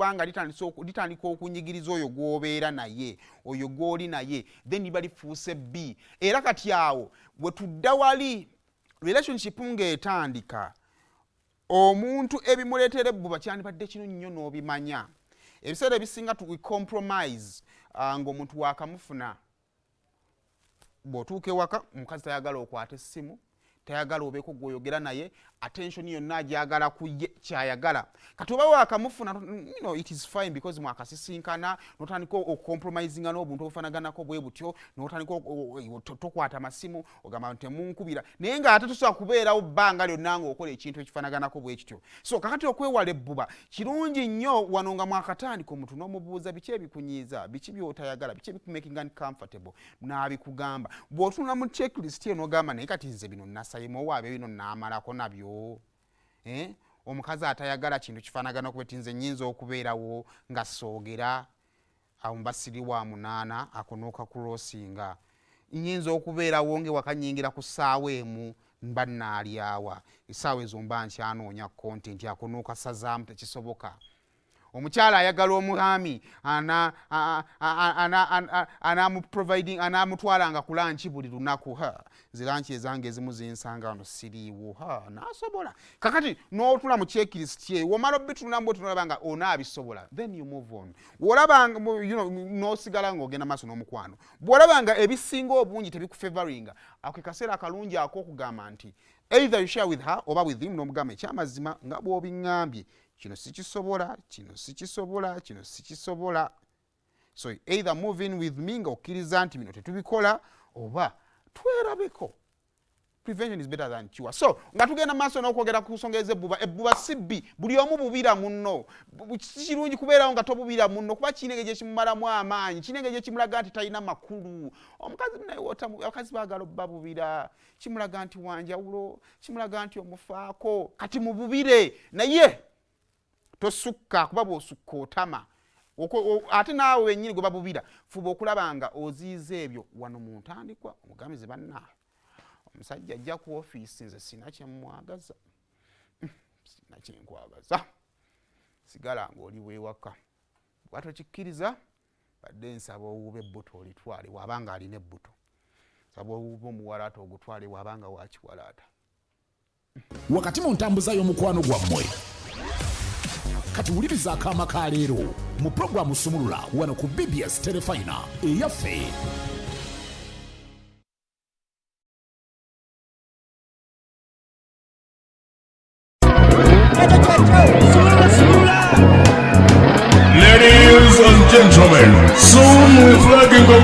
okuba nga litandika okunyigiriza oyo gw'obeera naye, oyo gw'oli naye, then liba lifuuse bbi. Era kati awo we tudda wali relationship ng'etandika, omuntu ebimuleetera ebbuba kyandibadde kino nnyo n'obimanya. Ebiseera ebisinga we compromise ng'omuntu waakamufuna. Bw'otuuka ewaka, omukazi tayagala okwata essimu, tayagala obeeko gw'oyogera naye, attention yonna agyagala ku ye kyayagala. Kati oba waakamufuna, it is fine because mwakasisinkana, n'otandika okucompromisinga n'obuntu obufaanaganako bwe butyo, n'otandika tokwata masimu, ogamba nti temunkubira, naye ng'ate tosobola kubeerawo bbanga lyonna ng'okola ekintu ekifaanaganako bwe kityo. So kakati okwewala ebbuba kirungi nnyo wano nga mwakatandika, omuntu n'omubuuza biki ebikunyiiza, biki by'otayagala, biki ebikumakinga uncomfortable, n'abikugamba. Bw'otunula mu checklist eno n'ogamba, naye kati nze bino nasayemu owaabe, bino naamalako nabyo. Omukazi atayagala kintu kifaanagana okuba ti nze nnyinza okubeerawo nga soogera awo mba siri wa 8, ako n'okakurosinga. Nnyinza okubeerawo ng'ewaka nnyingira ku ssaawa 1, mba nnaalyawa, essaawa ezo mba nkyanoonya content, ako n'okasazaamu, tekisoboka. Omukyala ayagala omwami anamuproviding, anamutwalanga ku lunch buli lunaku. Ha, nze lunch ezange ezimu zinsanga wano siriiwo, ha, nasobola. Kakati n'otula mu checklist ye, womala obitunulamu bwoti nolaba nga onaabisobola, then you move on. Bw'olaba n'osigala ng'ogenda maaso n'omukwano, bw'olaba nga ebisinga obungi tebikufavoringa, ako ke kaseera akalungi ak'okugamba nti either you share with her oba with him, n'omugamba ekyamazima nga bw'obiŋŋambye, kino sikisobola, kino sikisobola, kino sikisobola. So either move in with me nga okkiriza nti bino tetubikola, oba twerabeko. Prevention is better than cure. So nga tugenda maaso n'okwogera ku nsonga ez'ebbuba, ebbuba si bbi, buli omu bubira munno. Si kirungi kubeerawo nga tobubira munno, kuba kirina engeri gyekimumalamu amaanyi, kirina engeri gyekimulaga nti talina makulu. Omukazi naye abakazi baagala obbabubira, kimulaga nti wanjawulo, kimulaga nti omufaako. Kati mububire, naye tosukka, kuba bw'osukka otama. Ate naawe wennyini gwe babubira, fuba okulaba nga oziiza ebyo wano mu ntandikwa. Omugambize, bannaawe, omusajja ajja ku ofiisi, nze sina kyemmwagaza, sina kyenkwagaza, sigala ng'oli bwewaka. Bwatokikkiriza, badde nsaba owuuba ebbuto olitwale, waabanga alina ebbuto, nsaba owuuba omuwalaata ogutwale, waabanga wakiwalaata. Wakati mu ntambuza y'omukwano gwammwe, kati wuliriza akaama ka leero mu pulogulaamu Sumulula wano ku BBS Terefayina eyaffe. Ladies and gentlemen, soon we're flagging the